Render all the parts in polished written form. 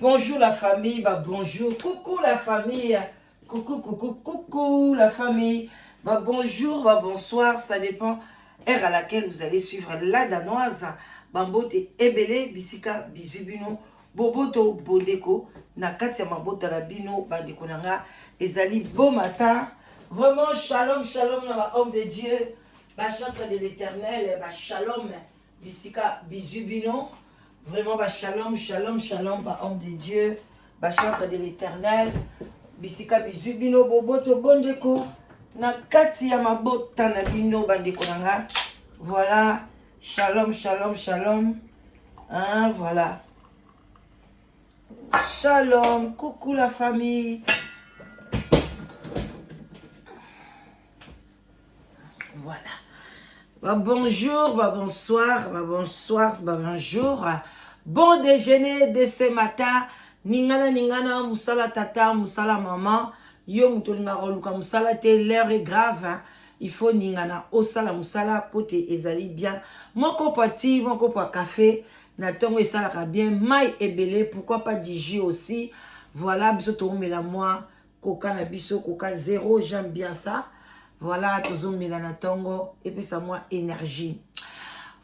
Bonjour la famille, bah bonjour. Coucou la famille. Coucou, coucou, coucou la famille. Bah bonjour, bah bonsoir, ça dépend heure à laquelle vous allez suivre la danoise. Bambote ebele bisika bizu bino boboto bondeko na kati ya mabota na bino bandeko na nga ezali beau matin. Vraiment shalom shalom na ba homme de Dieu, ba chantre de l'Éternel, ba shalom bisika bizu bino. Vraiment ba shalom shalom shalom ba homme de Dieu, ba chantre de l'Éternel. Bisika bizu bino boboto bondeko na kati ya mabota na bino bandeko na nga. Voilà, shalom shalom shalom. Hein, voilà. Shalom, coucou la famille. Voilà. Bah, bonjour, bah, bonsoir, bah, bonsoir, bah, bonjour. Bon déjeuner de ce matin. Ningana ningana, musala tata, musala maman. Yo mutu olingaka koluka musala te, l'heure est grave. Hein. Il faut ningana osala musala po te ezali bien. Moko pa ti, moko pa café. Na ntongo esalaka bien. Mai ebele, pourquoi pas du jus aussi. Voilà, biso tokomela mwa coca na biso, coca zéro, j'aime bien ça. Voilà, tozomela na ntongo epesa mwa énergie.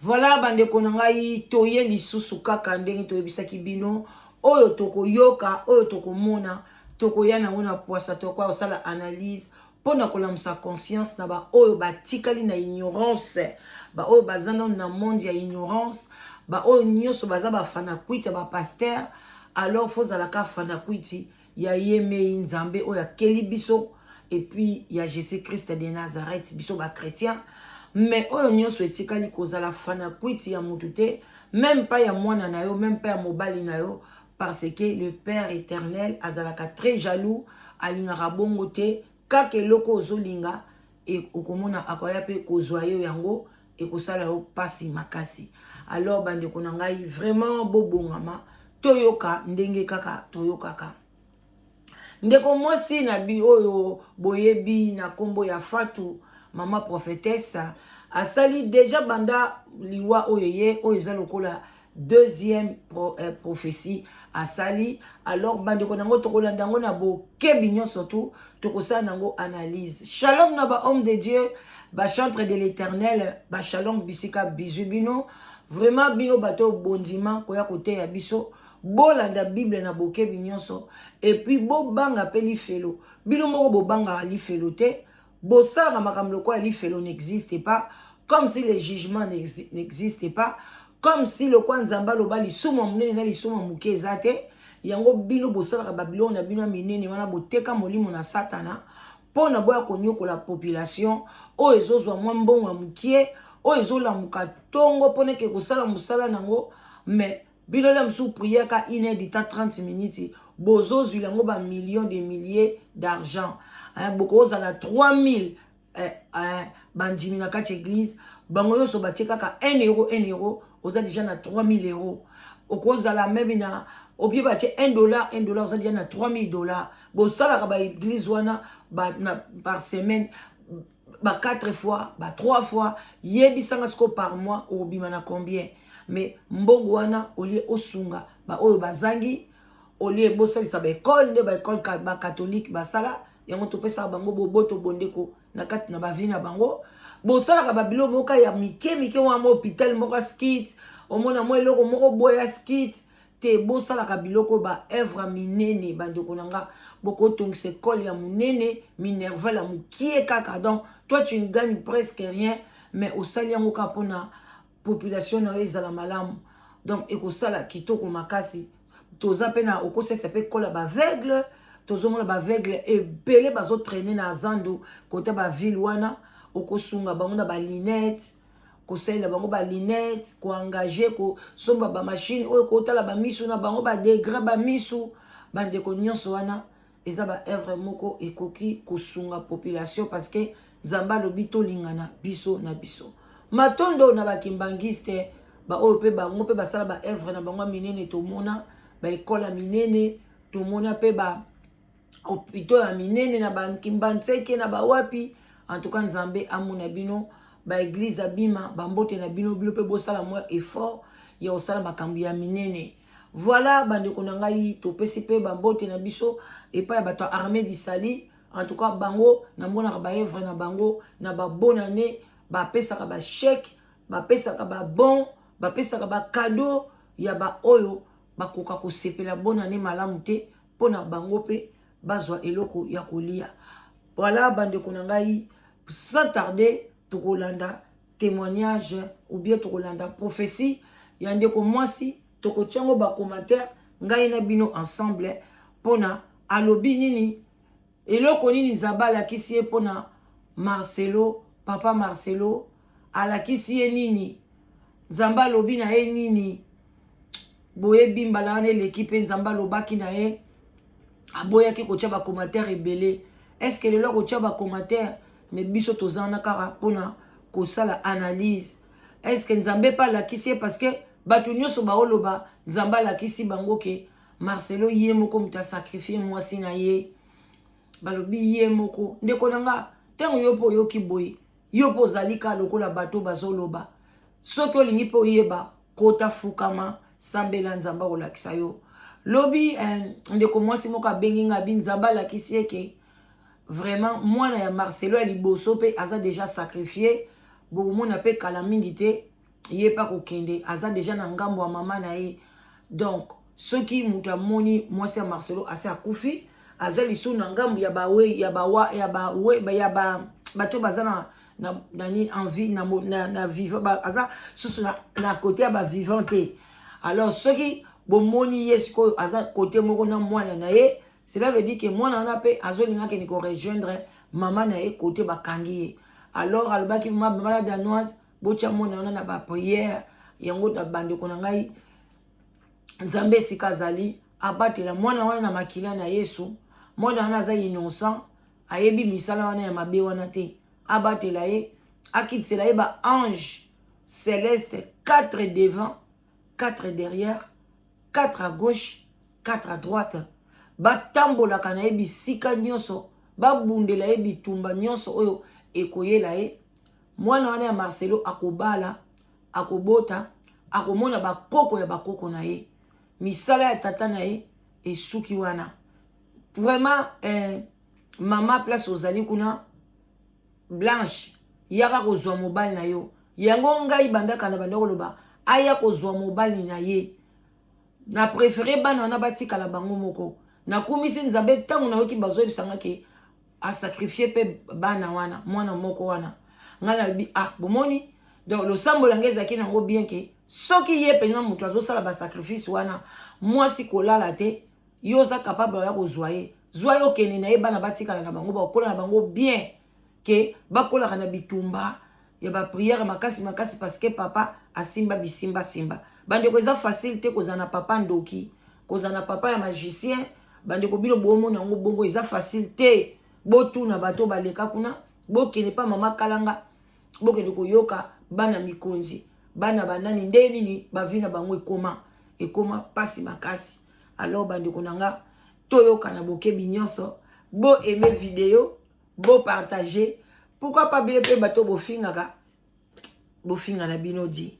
Voilà bandeko na ngai, toye lisusu kaka ndenge toyebisaki bino, oyo tokoyoka, oyo tokomona, tokoya nango na poisa, tokoya kosala analyse mpona kolamusa conscience na baoyo batikali na ignorance, baoyo baza nano na monde ya ignorance, baoyo nyonso baza bafanakwiti ya bapasteur. Alors faut ozalaka fanakwiti ya ye mei Nzambe oyo akeli biso, et puis ya Jésus Christ de Nazareth, biso ba chrétien. Mais oyo nyonso etikali kozala fanakwiti ya mutu te, même pas ya mwana na yo, même pas ya mobali na yo, parce que le Père éternel azalaka très jaloux, alingaka bongo te. Kaka eloko ozolinga e okomona akoya mpe kozwa yo yango, ekosala yo pasi makasi. Alors bandeko na ngai, vraiment bobongama, toyoka ndenge kaka toyokaka. Ndeko mwasi na bi oyo boyebi na nkombo ya Fatu, mama prophétesse, asali deja banda liwa oyo ye oyo eza lokola deuxième prophétie asali. Alors bandeko nango, tokolanda yango na bokebi nyonso, tu tokosala nango analyse. Shalom na ba homme de Dieu, ba chantre de l'Éternel, ba shalom bisika bizwi bino. Vraiment bino bato bondima koya koteya biso, bolanda Bible na bokebi nyonso, et puis bobanga mpe lifelo. Bino moko bobangaka lifelo te, bosalaka makambo lokola lifelo n'existe pas, comme si le jugement n'existe pas, comme si lokola Nzambe aloba lisumu ya monene na lisumu ya moke eza te. Yango bino bosalaka babiloko na bino ya minene wana, boteka molimo na Satana mpo na boya konyokola population oyo ezozwa mwa mbongo ya mokie, oyo ezolamuka ntongo mpona eke kosala mosala nango. Mais bino na mosusu prière ka une heure du temps, 30 minutes, bozozwila yango bamillion de milliers d'argent. Bokozala 3000 bandimi na kati ya église, bango nyonso batie kaka 1 euro, 1 euro, oza déjà na 3000 euro. Okozala même na obie batie 1 dollar, 1 dollar, oza déjà na 3000 dollars. Bosalaka baéglise wana ba, na, par semaine ba 4 fois, ba 3 fois. Yebisanga siko, par mois okobima na combien? Mais mbongo wana, olie osunga baoyo bazangi, olie bosalisa baekole nde baekole bacatholique basala yango, topesaka bango boboto bondeko na kati na bavie na bango. Bosalaka babiloko moko ya mike mike wana, mwa hôpital moko ya skit, omona mwa eloko moko boye ya skit te. Bosalaka biloko ba œuvre minene. Bandeko na nga, bokotongisa ekole ya monene, minerval ya mokie kaka. Donc toi, tu ne gagnes presque rien, mais osali yango kaka mpona population na yo ezala malamu. Donc ekosala kitoko makasi. Toza mpe na okosalisa mpe ekole ya baaveugle. Tozomona baaveugle ebele bazotraîner na zandu kota baville wana. Okosunga bango na balunettes, kosalela bango balunettes, koengager, kosomba bamachine oyo kotala bamisu na bango, badegré bamisu. Bandeko nyonso wana eza baœuvre moko ekoki kosunga population, parce que Nzambe alobi tolingana biso na biso. Matondo na bakimbangiste, baoyo mpe bango mpe basala baœuvre na bango ya minene. Tomona baekole ya minene, tomona mpe ba hôpitaux ya minene na bakimbanseke na bawapi. En tout cas, Nzambe amona bino. Baéglise abima, bambote na bino. Bino mpe bosala mwa effort ya kosala makambo ya minene. Voilà bandeko na ngai, topesi mpe bambote na biso epai ya bato ya Armée du Salut. En tout cas bango namonaka baevre na bango na babonne année, bapesaka bachèque, bapesaka babon, bapesaka bacadeau ya baoyo bakoka kosepela bonne année malamu te, mpo na bango mpe bazwa eloko ya kolia. Voilà bandeko na ngai, sans tarder tokolanda témoignage ou bien tokolanda prophétie ya ndeko mwasi. Tokotia yango bacommentaire, ngai na bino ensemble, mpona alobi nini, eloko nini Nzambe alakisi ye mpona Marcelo. Papa Marcelo alakisi ye nini? Nzambe alobi na ye nini? Boyebi, mbala wana eleki mpe Nzambe alobaki na ye, aboyaki kotia bacommentaire ebele. Est-ce lelo akotia bacommentaire? Mais biso toza wana kaka mpona kosala analyse. Est-ce Nzambe mpe alakisi ye? Parce que bato nyonso baoloba Nzambe alakisi bango ke Marcelo ye moko moto asacrifier mwasi na ye. Balobi ye moko. Ndeko na nga, ntango yo mpe oyoki boye, yo mpe ozali kaka lokola bato bazoloba. Soki olingi mpe oyeba, kota, fukama, sambela, Nzambe akolakisa yo. Lobi ndeko mwasi moko abengi nga, abi Nzambe alakisi ye ke vraiment mwana ya Marcelo ya liboso mpe aza déjà sacrifié. Bokomona mpe kala mingi te, ye mpe akokende, aza déjà na ngambo ya mama na ye. Donc soki moto amoni mwasi ya Marcelo asi akufi, aza lisusu na ngambo ya bawe ya bawa ya bawe ya ba bato baza na nini, envie na vivant ba, aza susu na côté ya bavivant te. Alors soki bomoni ye sikoyo aza côté moko na mwana na ye, cela veut dire que mwana wana mpe azolinga akende korejoindre mama na ye côté bakangi ye. Alors alobaki, mama la Danoise, botya mwana wana na baprière yango. Na bandeko na ngai, Nzambe esika azali abatela mwana wana na makila na Yesu. Mwana wana aza innocent, ayebi misala wana ya mabe wana te. Abatela ye, akitisela ye baange céleste, 4 devant, 4 derrière, 4 à gauche, 4 à droite, batambolaka na ye bisika nyonso, babundela ye bitumba nyonso oyo ekoyela ye. Mwana wana ya Marcelo akobala, akobota, akomona bakoko ya bakoko na ye. Misala ya tata na ye esuki wana. Vraiment, mama, place ozali kuna, Blanche, yaka kozwa mobali na yo. Yango ngai bandaka na banda koloba, aya kozwa mobali na ye. Na préféré bana wana batikala bango moko. Nakumisi Nzambe ntango nayoki bazoyebisanga ke asacrifier mpe bana wana, mwana moko wana. Ngai nalobi: ah, bomoni? Donc losambo na ngai ezalaki nango bien ke soki ye mpenza moto azosala basacrifice wana, mwasi kolala te, yo oza capable ya kozwa ye, zwa ye, okende na ye, bana batikala na bango, bakokola na bango bien ke bakolaka na bitumba ya baprière makasi makasi, parce que papa asimba bisimbasimba. Bandeko, eza facile te kozala na papa ndoki, kozala na papa ya magicien. Bandeko, bino bomona yango bongo, eza facile te. Botuna bato baleka kuna, bokende pa mama Kalanga, bokende koyoka bana mikonzi, bana banani, nde nini bavie na bango ekoma mpasi makasi. Alors bandeko na nga, toyoka na bokebi nyonso. Boaime video, bopartage, pourquoi pas. Bino mpe bato bofingaka, bofinga na bino di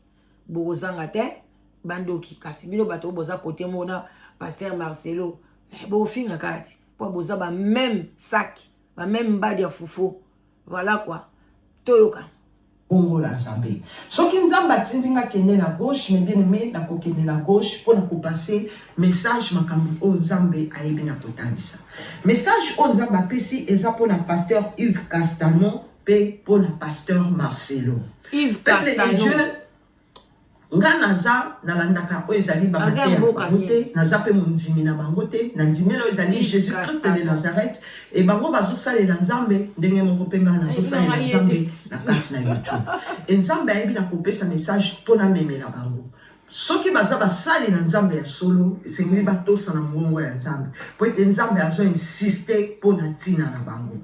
bokozanga te bandoki. Kasi bino bato oyo boza kote moko na pasteur Marcelo, bofingaka ti mpo boza bameme sac, bameme mbadi ya fufu. Voilà quoi, toyoka. Bongo na Nzambe, soki Nzambe atindi nga kende na gauche, mais bien aimé, nakokende na gauche mpona kopasser message, makambo oyo Nzambe ayebi na kotangisa. Message oyo Nzambe apesi eza mpona pasteur Yves Castano mpe mpona pasteur Marcelo. Yves Peuple de Castano. Dieu, nga naza nalandaka oyo ezali Aza bamateya na mboka bango nini? te, naza mpe mondimi na bango te. Nandimeli oyo ezali Yves Jésus Christ de Castano. Nazareth. E bango bazosalela Nzambe ndenge moko, mpe ngai nazosalela Ye te. Nzambe na kati na YouTube. E Nzambe ayebi na kopesa message mpo namemela bango. Soki baza basali na Nzambe ya solo, esengeli batosa na mongongo ya Nzambe, po ete Nzambe azo insiste mpo na ntina na bango.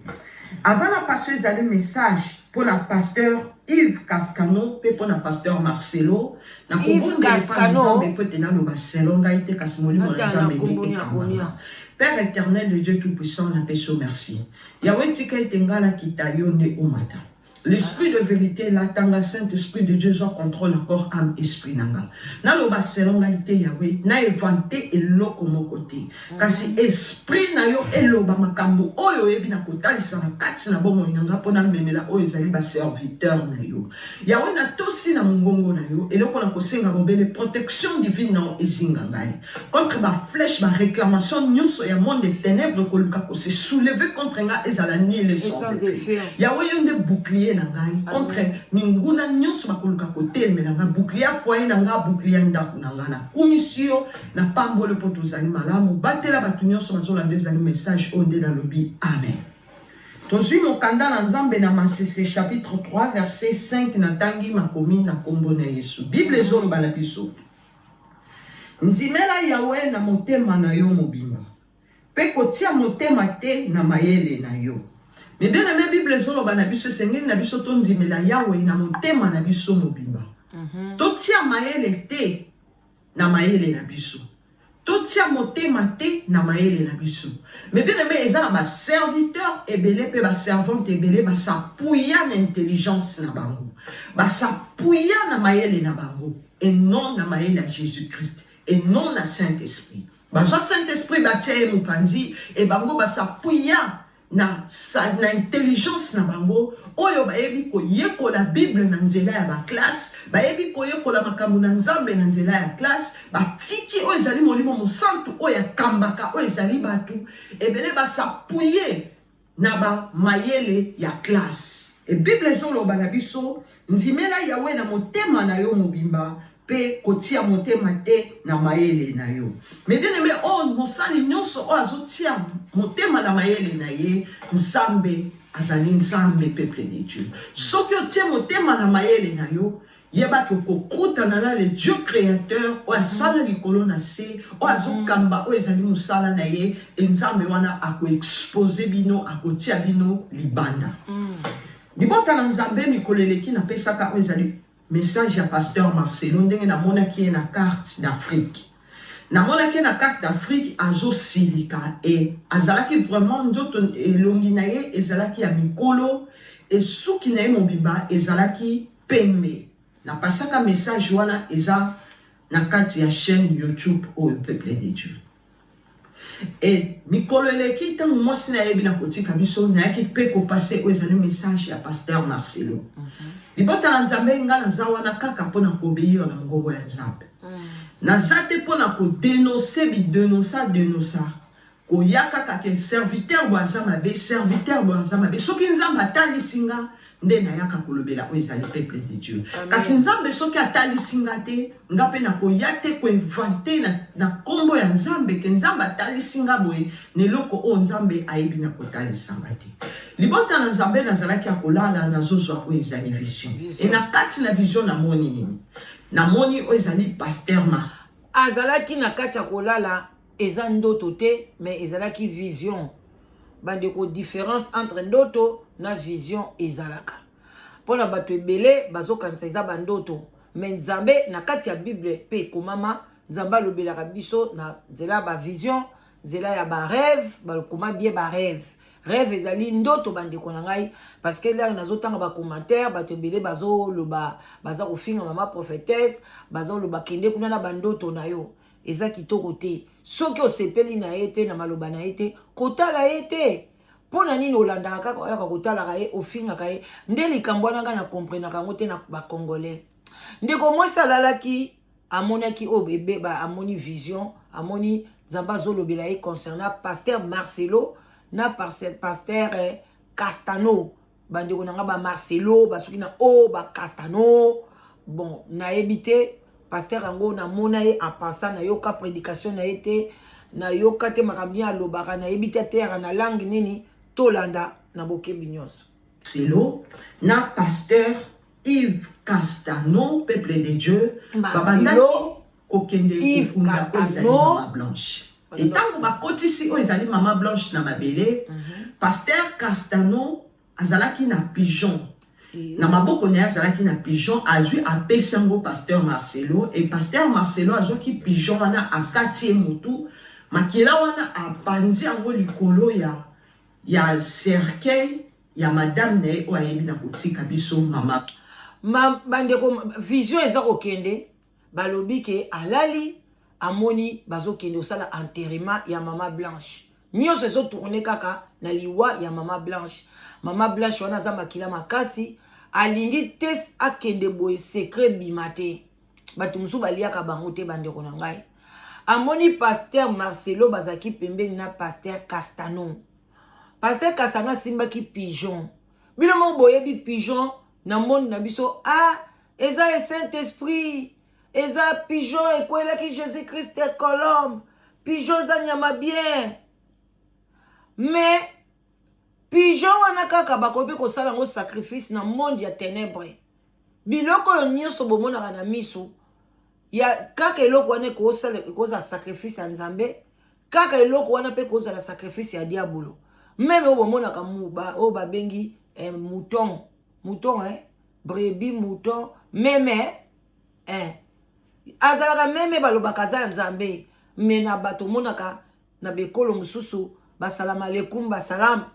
Avant na pasteur, ezali message mpo na pasteur Yves Cascano mpe mpo na pasteur Marcelo. Yves Nakobondela epai na Cascano. Nzambe mpo ete naloba selon ngai te, kasi molimo na Natala na Nzambe kombo nde ni akomi. ekambanga. Père éternel de Dieu tout puissant, napesi yo merci. Yawe, tika ete ngai nakita, yo nde omata. L'esprit de vérité latanga, Saint Esprit de Dieu zwa contrôle na corps, âme, esprit na nga. Naloba selon ngai te Yahweh, na inventer eloko moko te. Kasi esprit na yo eloba makambo oyo oyebi na kotalisa na kati na bomoi na nga mpo namemela oyo ezali ba serviteur na yo. Yahweh, natosi na mongongo na yo, eloko na kosenga bobele protection divine na yo ezinga ngai. Contre ba flèches, ba réclamations nyonso ya monde de ténèbres koluka ko se soulever contre nga ezala nul et sans effet. Yahweh, yo nde bouclier na ngai contre minguna nyonso bakoluka kotelemela nga, bouclier ya foyer na nga, bouclier ya ndako na nga. Nakumisi yo, napamboli mpo tozali malamu. Batela bato nyonso bazolanda ezali message oyo nde nalobi amen. Tozwi mokanda na Nzambe na Masese chapitre 3 verset 5, natangi makomi na kombo na Yesu. Bible ezoloba na biso: ndimela Yawe na motema na yo mobimba, mpe kotia motema te na mayele na yo. Mais bien aimé, Bible ezoloba na biso esengeli na biso tondimela Yawe na motema na biso mobimba. Totia mayele te na mayele na biso. Totia motema te na mayele na biso. Mais bien aimé, eza na baserviteur ebele mpe baservante ebele bas'appuyer na intelligence na bango, bas'appuyer na mayele na bango et non na mayele ya Jésus-Christ et non na Saint-Esprit. Bazwa Saint-Esprit, batia ye mopanzi e bango bas'appuyer na intelligence na bango oyo bayebi koyekola Bible na nzela ya baclasse, bayebi koyekola makambo na Nzambe na nzela ya classe, batiki oyo ezali Molimo Mosantu oyo akambaka oyo ezali bato ebele bas'appuyer na bamayele ya classe. E Bible ezoloba na biso: ndimela Yawe na motema na yo mobimba mpe kotia motema te na mayele na yo. Mais bien aimé, oyo mosali nyonso oyo azotia motema na mayele na ye, Nzambe azali Nzambe. Peuple de Dieu, soki otie motema na mayele na yo, yebaki okokutana na le Dieu créateur oyo asala likolo na se, oyo azokamba oyo ezali mosala na ye. E Nzambe wana akoexposer bino, akotia bino libanda. Libota na Nzambe, mikolo eleki napesaka oyo ezali message ya pasteur Marcelo, ndenge namonaki ye na carte d'Afrique. Namonaki ye na carte d'Afrique azosilika e azalaki vraiment nzoto, elongi na ye ezalaki ya mikolo e suki na ye mobimba ezalaki pembe. Napasaka message wana, eza na kati ya chaîne YouTube oyo, peuple de Dieu. E mikolo eleki, ntango mwasi nayebi na kotika biso, nayaki mpe kopasser oyo ezali message ya pasteur Marcelo. Libota na Nzambe, nga naza wana kaka mpona koobéir na mongongo ya Nzambe. Naza te mpona kodénoncer, bidénoncer dénoncer, koya kaka ke serviteur boye aza mabe, serviteur boye aza mabe. Soki Nzambe atalisi nga nde nayaka kolobela oyo ezali peuple de Dieu. Kasi Nzambe soki atalisi nga te, nga mpe nakoya te koinventer na nkombo ya Nzambe ke Nzambe atalisi nga boye na eloko oyo Nzambe ayebi na kotalisa nga te. Libota na Nzambe, nazalaki ya kolala, nazozwa oyo ezali vision. E na kati na vision namoni nini? Namoni oyo ezali pasteur Mar Azalaki na kati ya kolala, eza ndoto te, mais ezalaki vision. Bandeko, différence entre ndoto na vision ezalaka mpona bato ebele bazokanisa eza bandoto. Mais Nzambe, na kati ya Bible mpe ekomama, Nzambe alobelaka biso na nzela ya bavision, nzela ya barêve. Bakoma bien barêve, rêve ezali ndoto, bandeko na ngai, parce que lere nazotanga bacommentaire, bato ebele bazoloba, baza kofinga mama prophétesse, bazoloba: "Kende kuna na bandoto na yo, eza kitoko te." Soki osepeli na ye te, na maloba na ye te, kotala ye te. Mpo na nini olandaka kaka, oyaka kotalaka ye, ofingaka ye? Nde likambo wana ngai na comprenaka yango te na bacongolais. Ndeko mwasi alalaki, amonaki oyo bebe, amoni vision, amoni Nzambe azolobela ye concernant pasteur Marcelo na pasteur Castano. Bandeko na nga, bamarcelo basoki na o bacastano, bon, nayebi te. Pasteur yango namona ye en passant, nayoka prédication na ye te, nayoka te makambo nini alobaka, nayebi te ateyaka na langue nini. Tolanda na bokebi nyonso. Marcelo na pasteur Yves Castano, peuple de Dieu, babandaki kokende kokunda oyo ezali mama Blanche. Ntango bakotisi oyo ezali mama Blanche na mabele, pasteur Castano azalaki na pigeon na maboko na ye, azalaki na pigeon, azwi, apesi yango pasteur Marcelo. E pasteur Marcelo azwaki pigeon wana, akati ye motu, makila wana apanzi yango likolo ya cercueil. Ya madame na ye oyo ayebi na kotika biso mama. Ma, bandeko, vision eza kokende. Balobi ke alali, amoni bazokende kosala enterrement ya mama Blanche. Nyonso ezotourne kaka na liwa ya mama Blanche. Mama Blanche wana aza makila makasi, alingi te akende boye secret bima te. Bato mosusu baliaka bango te. Bandeko na ngai, amoni pasteur Marcelo bazalaki pembeni na pasteur Castano. Pasteur Castano asimbaki pigeon. Bino moko boyebi pigeon na monde na biso. Ah, eza e Saint Esprit, eza pigeon ekwelaki Jésus Christ colombe. Pigeon eza nyama bien, mais pigeon wana kaka bakoki mpe kosala yango sacrifice na monde ya ténèbre. Biloko oyo nyonso bomonaka na miso ya kaka eloko wana ekozala sacrifice ya Nzambe, kaka eloko wana mpe kozala sacrifice ya diabolo. Même oyo bomonaka oyo babengi mouton, mouton, brebis, mouton, meme azalaka meme, balobaka aza ya Nzambe. Me na bato omonaka na bekolo mosusu basalama alekum, basalam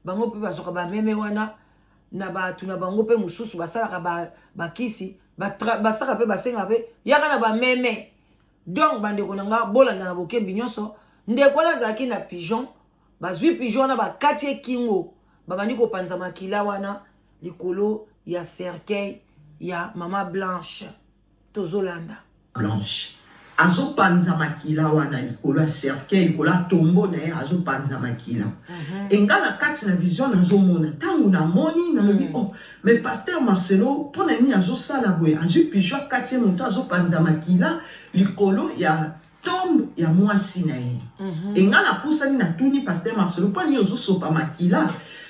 bango mpe bazwaka bameme wana na bato na bango mpe mosusu basalaka bakisi, basalaka mpe basengaka mpe yaka na bameme. Donc bandeko na nga, bolanda na bokebi nyonso. Ndeko wana azalaki na pigeon. Bazwi pigeon wana, bakati ekingo, babandi kopanza makila wana likolo ya cercueil ya mama Blanche. Tozolanda. Blanche azopanza makila wana likolo ya cercueil, likolo ya tombeau na ye, azopanza makila. Enga na kati na vision nazomona, ntango namoni, nalobi: "Oh, mais pasteur Marcelo, mpo na nini azosala boye? Azwi pigeon, akati ye moto, azopanza makila likolo ya tombe ya mwasi na ye." Enga napusani, natuni pasteur Marcelo: "Mpo nini ozosopa makila?"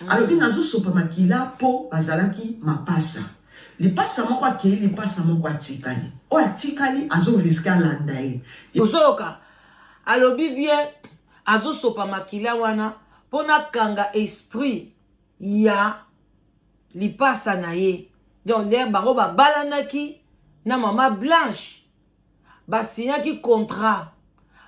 Alobi: "Nazosopa makila mpo bazalaki mapasa. Lipasa moko akei, lipasa moko atikali. Oyo atikali azorisquer alanda ye." Ozoyoka, alobi bien, azosopa makila wana mpo nakanga esprit ya lipasa na ye. Donc nde bango babalanaki na mama Blanche, basinyaki contrat,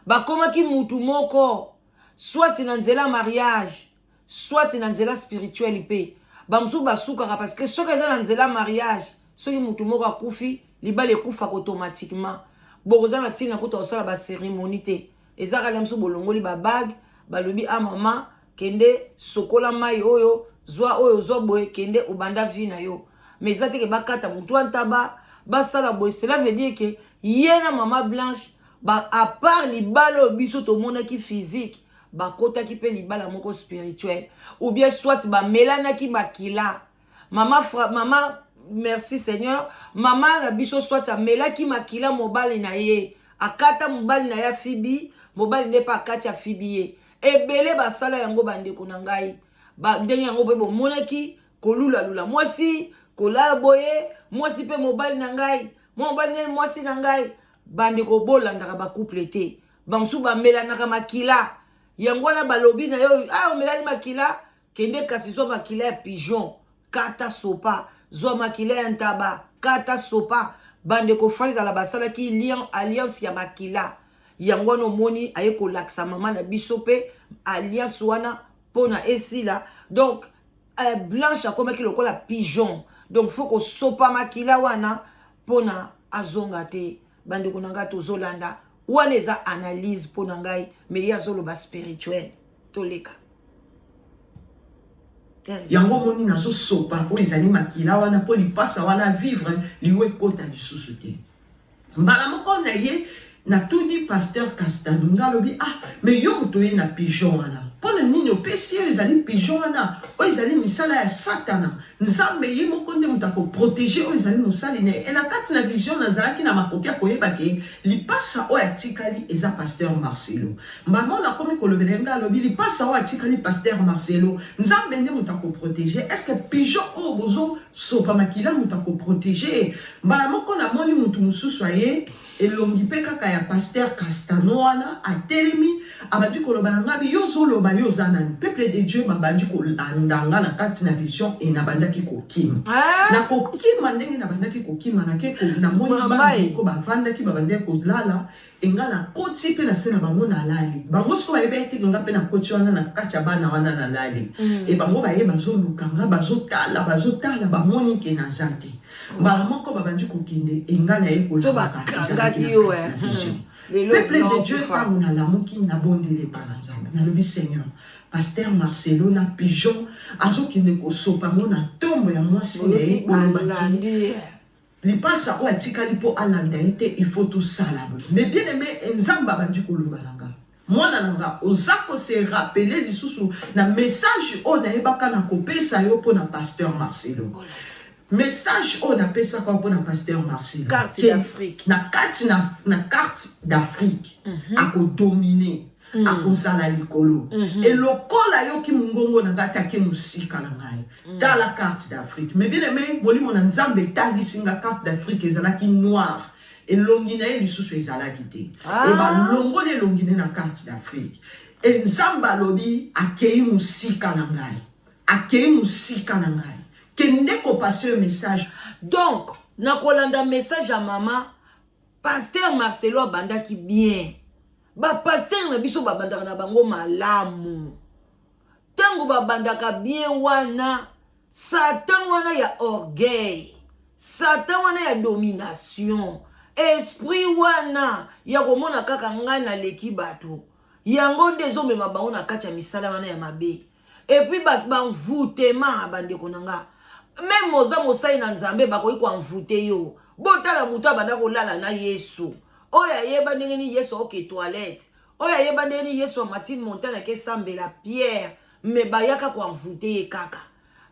bakomaki mutu moko, soit na nzela mariage, soit na nzela spirituelle. Mpe bamosusu basukaka parce que soki eza na nzela mariage, soki mutu moko akufi, libala ekufaka automatiquement. Bokoza na ntina kuta kosala bacérémonie te. Eza kala mosusu bolongoli babague, balobi: "A mama, kende sokola mai oyo, zwa oyo, zwa boye, kende obanda vie na yo." Mais eza teke bakata motu antaba, basala boye. Cela veut dire ke ye na mama Blanche ba, à part libala oyo biso tomonaki physique, bakotaki mpe libala moko spirituel, ou bien soit bamelanaki makila. Mama, mama, merci Seigneur, mama na biso soit amelaki makila mobali na ye, akata mobali na ye, afibi mobali nde mpe akati, afibi ye. Ebele basala yango, bandeko na ngai. Ndenge yango mpe bomonaki kolulalula mwasi, kolala boye, mwasi mpe mobali na ngai, mobali nde mwasi na ngai. Bandeko, bolandaka bacouple te. Bamosusu bamelanaka makila. Yango wana balobi na yo: "Ah, omelani makila, kende kasi zwa makila ya pigeon, kata sopa, zwa makila ya ntaba, kata sopa." Bandeko, fali ezala basalaki lien, alliance ya makila. Yango wana omoni aye kolakisa mama na biso mpe alliance wana mpona esila. Donc Blanche akomaki lokola pigeon. Donc faut kosopa makila wana mpona azonga te. Bandeko na ngai, tozolanda. Wana eza analyse mpo na ngai, mais ye azoloba spirituel. Toleka. Yango omoni nazosopa oyo ezali makila wana mpo lipasa wana vivre, liwa ekota lisusu te. Mbala moko na ye natuni pasteur Castano. Nga alobi: "Ah, mais yo moto oye na pigeon wana, mpo na nini opesi oyo ezali pigeon wana? Oyo ezali misala ya Satana. Nzambe ye moko nde moto akoprotéger oyo ezali mosali na ye." E na kati na vision nazalaki na makoki ya koyeba ke lipasa oyo atikali eza pasteur Marcelo. Mbamo nakomi kolobela ye, nga alobi: "Lipasa oyo atikali pasteur Marcelo, Nzambe nde moto akoprotéger. Est ce que pigeon oyo bozosopa makila moto akoprotéger?" Mbala moko namoni motu mosusu aye. Elongi mpe kaka ya pasteur Castano wana atelemi abandi koloba na nga bi yo ozoloba yo oza nani? Peuple de Dieu babandi kolanda nga na kati na vision et nabandaki kokima. Ah! Na kokima ndenge nabandaki kokima nake ko namoni Mama bana e. moko bavandaki babandaki kolala et nga nakoti mpe na se na bango nalali. Bango sikoyo bayebaki te que nga mpe nakoti wana na kati ya bana wana nalali. Et bango baye bazoluka nga bazotala bazotala bamoni que naza te. Mbala moko babandi kokende et nga naye So kolamuka ezalaki bakangaki na yo kati eh. na vision. Lelo Peuple blanc de Dieu okufa. ntango nalamuki nabondeli epa na Nzambe nalobi Seigneur pasteur Marcelo na pigeon azokende kosopa ngo na tombo ya mwasi na ye Boyoki koloba ke balandi ye. lipasa oyo atikali mpo alanda ye te il faut tosala boye. Mais bien aimé Nzambe abandi koloba na nga mwana na nga oza ko se rappeler lisusu na message oyo nayebaka na kopesa yo mpo na pasteur Marcelo. Message oyo napesaka yo mpo na pasteur Marcelo Carte ke d'Afrique. na kati na, na carte d'Afrique akodomine akozala likolo e lokola ayoki mongongo na ngai ate ake mosika na ngai tala carte d'Afrique. Mais bien aimé molimo na Nzambe etalisi nga carte d'Afrique ezalaki noire elongi na ye lisusu ezalaki te. Ah. E balongoli elongi ne na carte d'Afrique e Nzambe alobi akei mosika na ngai, akei mosika na ngai, kende kopase yo message. Donc na kolanda message ya mama, pasteur Marcelo abandaki bien. Bapasteur na biso babandaka na bango malamu. Ntango babandaka bien wana, Satan wana ya orgueil, Satan wana ya domination, esprit wana ya komona kaka ngai naleki bato, yango nde ezomema bango na kati ya misala wana ya mabe. Et puis banvoûtement, bandeko na nga, même oza mosali na Nzambe bakoki koenvoûter yo. Botala moto abanda kolala na Yesu, oyo ayeba ndenge nini Yesu aoke toilette, oyo ayeba ndenge nini Yesu amati montagne akesambela, Pierre, me bayaka koenvoûter ye kaka.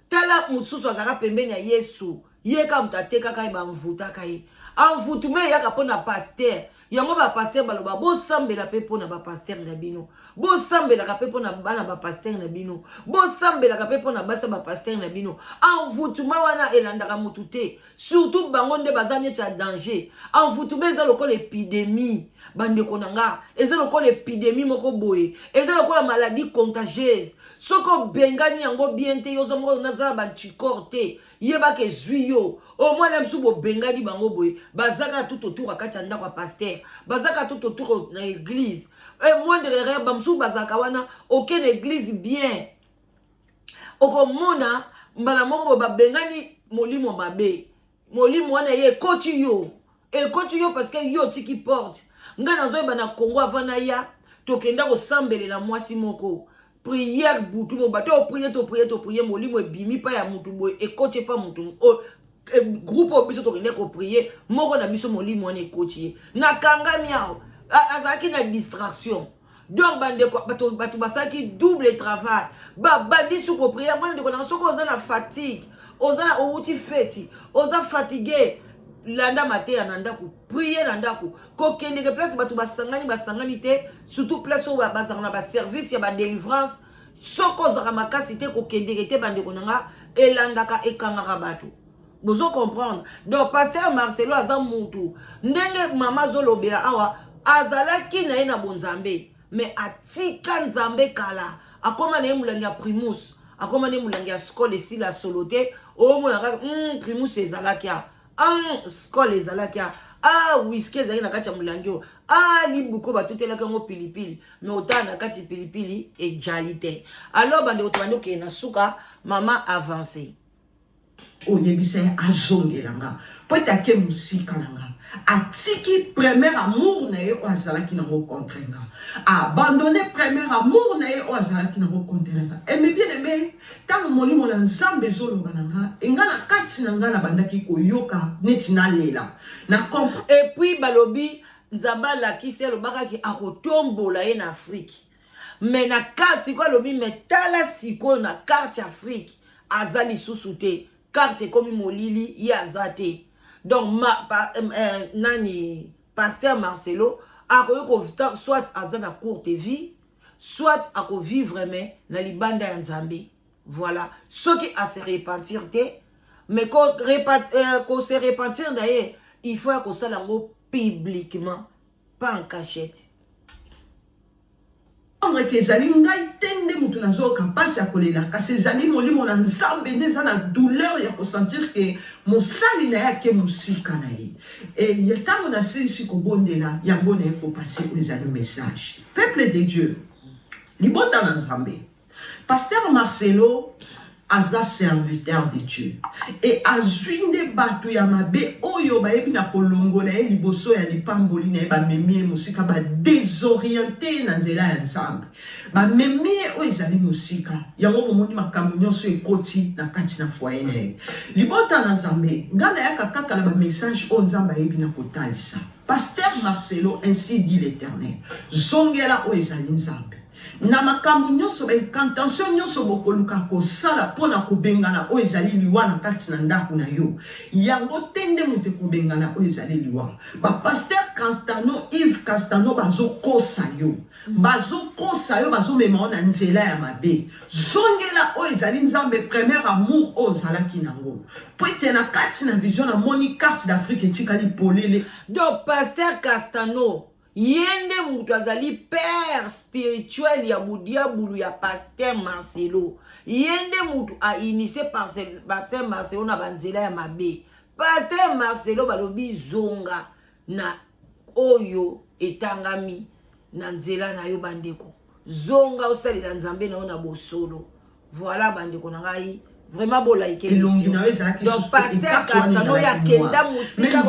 Tala mosusu azalaka pembeni ya Yesu, ye kaka moto atekaka ye, banvutaka ye. Envoûtement eyaka mpona pasteur. Yango bapasteur baloba bosambela mpe mpona bapasteur na bino, bosambelaka mpe mpona bana bapasteur na bino, bosambelaka mpe mpona basi ya bapasteur na bino. Envoûtement wana elandaka motu te, surtout bango nde baza neti ya danger. Envoûtement eza lokola épidémie, bandeko na nga, eza lokola épidémie moko boye, eza lokola maladie contagieuse. Soki obengani yango bien te, yo oza moko naza na baanticorps te, yebaka ezwi yo. Omwana mosusu bobengani bango boye, baza kaka tout autour kati ya ndako ya pasteur, baza kaka tout autour na église. E moindre erreur, bamosusu bazalaka wana oke na église bien, okomona mbala moko boye babengani molimo mabe, molimo wana ye ekoti yo, ekoti yo parce que yo otiki porte. Ngai nazoyeba na Congo avant naya, tokenda kosambelela mwasi moko, prière butu mo bato oprier, toprier, toprier, molimo ebimi pa ya mutu boye, ekoti epa mutu groupe oyo biso tokende koprier. Moko na biso molimo wana ekoti ye, nakangami awa, azalaki na distraction. Donc bandeko, bato basalaki double travail, babandi su koprier. Mwana ndeko nanga, soki oza na fatigue, oza owuti feti, oza fatigue, landa mateya na ndako, prie na ndako. Kokendeke place bato basangani basangani te, surtout place oyo bazalaka na baservice ya badélivrance. Soki ozalaka makasi te, kokendeke te. Bandeko na nga, elandaka, ekangaka bato, bozo comprendre. Donc pasteur Marcelo aza mutu ndenge mama azolobela awa, azalaki na ye na bonzambe, mais atika Nzambe kala, akóma na ye molangi ya Primus, akóma na ye molangi ya Skol, esila solo te. Omona kaka Primus ezalaki a Skol ezalaki a whisky ezalaki na kati ya molangi oyo, libuko batutelaki yango pilipili, mais otala na kati pilipili ejali te. Alors bandeko, tobandi okende na suka, mama avance. Oyebisa ye azongela nga po ete ake mosika na nga, atiki premier amour na ye oyo azalaki nango contre nga, abandonné premier amour na ye oyo azalaki nango contre nga. Eme bien aimé, ntango molimo na Nzambe ezoloba na nga, enga na kati na nga nabandaki koyoka neti nalela na comprendre. Et puis balobi Nzambe alakisi, alobakaki akotombola ye na Afrique, mais na carte sikoyo alobi, mais tala sikoyo na carte Afrique aza lisusu te, carte ekomi molili, ye aza te. Donc nani, pasteur Marcelo akoki ko soit aza na courte vie, soit akovivre mais na libanda ya Nzambe. Voilà, soki ase repentir te, mais ko se repentir na ye, il faut ya kosala yango. Publiquement, pas en cachette. Ke ezali ngai te nde moto nazoyoka mpasi ya kolela, kasi ezali molimo na Nzambe nde eza na douleur ya kosentir ke mosali na ye ake mosika na ye. E ntango nasilisi kobondela yango, na ye kopasser oyo ezali message. Peuple de Dieu, libota na Nzambe, pasteur Marcelo aza serviteur de Dieu e azwi nde bato ya mabe oyo bayebi na kolongola ye liboso ya lipamboli na ye. Bamemi ye mosika, badésorienter ye na nzela ya Nzambe, bamemi ye oyo ezali mosika. Yango bomoni makambo nyonso ekoti na kati na foyer na ye. Libota na Nzambe, ngai nayaka kaka na bamessage oyo Nzambe ayebi na kotalisa. Pasteur Marcelo, ainsi dit l'Éternel, zongela oyo ezali Nzambe na makambo nyonso. Baincantation nyonso bokoluka kosala mpona kobengana oyo ezali liwa na kati na ndako na yo, yango te nde moto ekobengana oyo ezali liwa. Bapasteur Castano, Yves Castano, bazokosa yo, bazokosa yo, bazomema yo na nzela ya mabe. Zongela oyo ezali Nzambe, premier amour oyo ozalaki nango, po ete na kati na vision namoni carte d'Afrique etikali polele. Donc pasteur Castano, ye nde moto azali père spirituel ya budiabulu ya pasteur Marcelo. Ye nde moto ainitier pasteur Marcelo na banzela ya mabe. Pasteur Marcelo, balobi zonga na oyo etangami na nzela na yo. Bandeko, zonga osalela Nzambe na yo na bosolo. Voilà, bandeko na ngai, vraiment bolike. Elongi na yo ezalaki. Donc pasteur Castano oyo akenda mosika.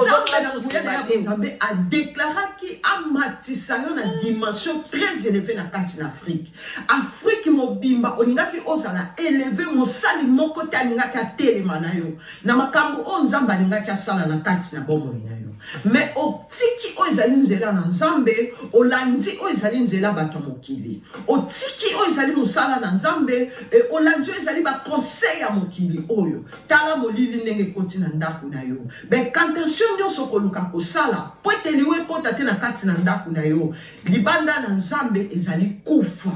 Nzambe adéclaraki amatisa yo na dimension très élevée na kati na Afrique. Afrique mobimba olingaki ozala élevé, mosali moko te alingaki atelema na yo na makambo oyo Nzambe alingaki asala na kati na bomoi na yo. Mais otiki oyo ezali nzela na Nzambe, olandi oyo ezali nzela bato ya mokili. Otiki oyo ezali mosala na Nzambe, olandi oyo ezali baconseil ya mokili oyo. Tala molili ndenge ekoti na ndako na yo. Baincantation nyonso koluka kosala po ete liwa ekota te na kati na ndako na yo, libanda na Nzambe ezali kufa.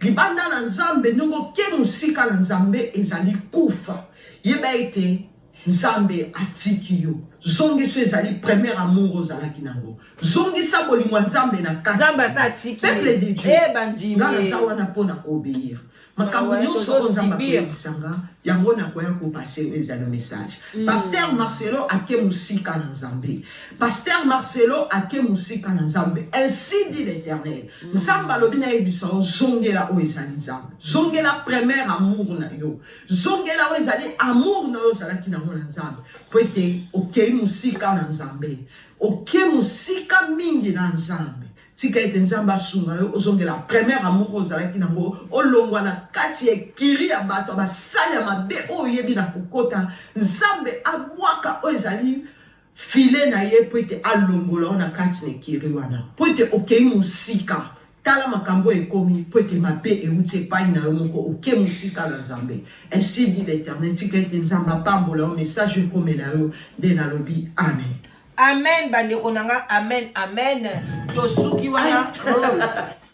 Libanda na Nzambe, ndenge oke mosika na Nzambe, ezali kufa. Yeba ete Nzambe atiki yo. Zongisa ezali premier amour ozalaki nango, zongisa bolingo ya Nzambe na kati. Nzambe asa atiki. Peuple de Dieu, e bandimi. Nga naza wana mpona koobéir makambo nyonso oyo Nzambe akoyebisanga. Yango nakoya kopasser oyo ezali message. Pasteur Marcelo ake mosika na Nzambe. Pasteur Marcelo ake mosika na Nzambe. Ainsi dit l'Éternel, Nzambe alobi nayebisa yo: zongela oyo ezali Nzambe, zongela premier amour na yo, zongela oyo ezali amour na yo ozalaki nango na Nzambe, po ete okei mosika na Nzambe, oke mosika mingi na Nzambe. Tika ete Nzambe asunga yo ozongela premier amour oyo ozalaki nango, olongwa na kati ya ekiri ya bato ya basali ya mabe oyo oyebi na kokota. Nzambe abwaka oyo ezali filet na ye mpo ete alongola yo na kati na ekiri wana, mpo ete okei mosika. Tala makambo oyo ekomi mpo ete mabe euti epai na yo moko, oke mosika na Nzambe. Ainsi dit l'Éternel. Tika ete Nzambe apambola yo. Message ekomela yo nde nalobi amen. Amen, bandeko na nga, amen, amen. Tosuki wana, oh.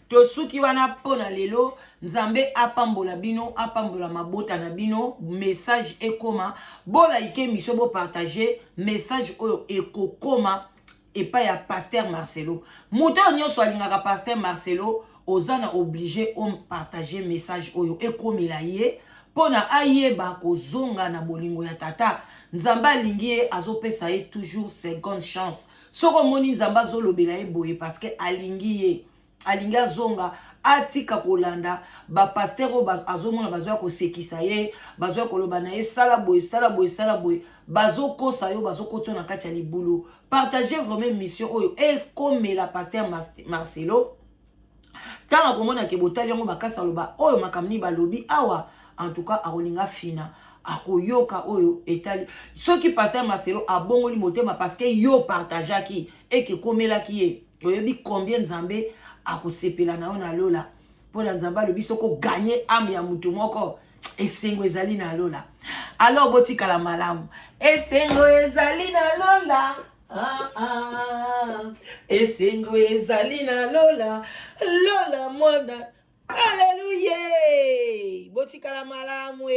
Tosuki wana mpo na lelo. Nzambe apambola bino, apambola mabota na bino. Message ekoma, bolike émission, bopartager message oyo ekokoma epai ya pasteur Marcelo. Moto oyo nyonso alingaka pasteur Marcelo, oza na obligé opartager message oyo ekomela ye mpo na ayeba kozonga na bolingo ya Tata Nzambe. Alingi ye, azopesa ye toujours seconde chance. Soki omoni Nzambe azolobela ye boye, parce que alingi ye, alingi azonga, atika kolanda bapasteur oyo azomona bazoya kosekisa ye, bazoya koloba na ye: sala boye, sala boye, sala boye. Bazokosa yo, bazokoti yo na kati ya libulu. Partage vraiment mission oyo ekomela pasteur Marcelo. Ntango akomona ke botali yango makasi, aloba oyo makambo nini balobi awa. En tout cas, akolinga fina, akoyoka oyo etali. Soki pasteur Marcelo abongoli motema parce que yo partageaki eke ekomelaki ye, oyebi combien Nzambe akosepela na yo na lola? Mpo na Nzambe alobi soki ogagner âme ya motu moko, esengo ezali na lola. Alors botikala malamu. Esengo ezali na lola. Ah, ah, esengo ezali na lola, lola mwana. Alleluye, botikala malamu e.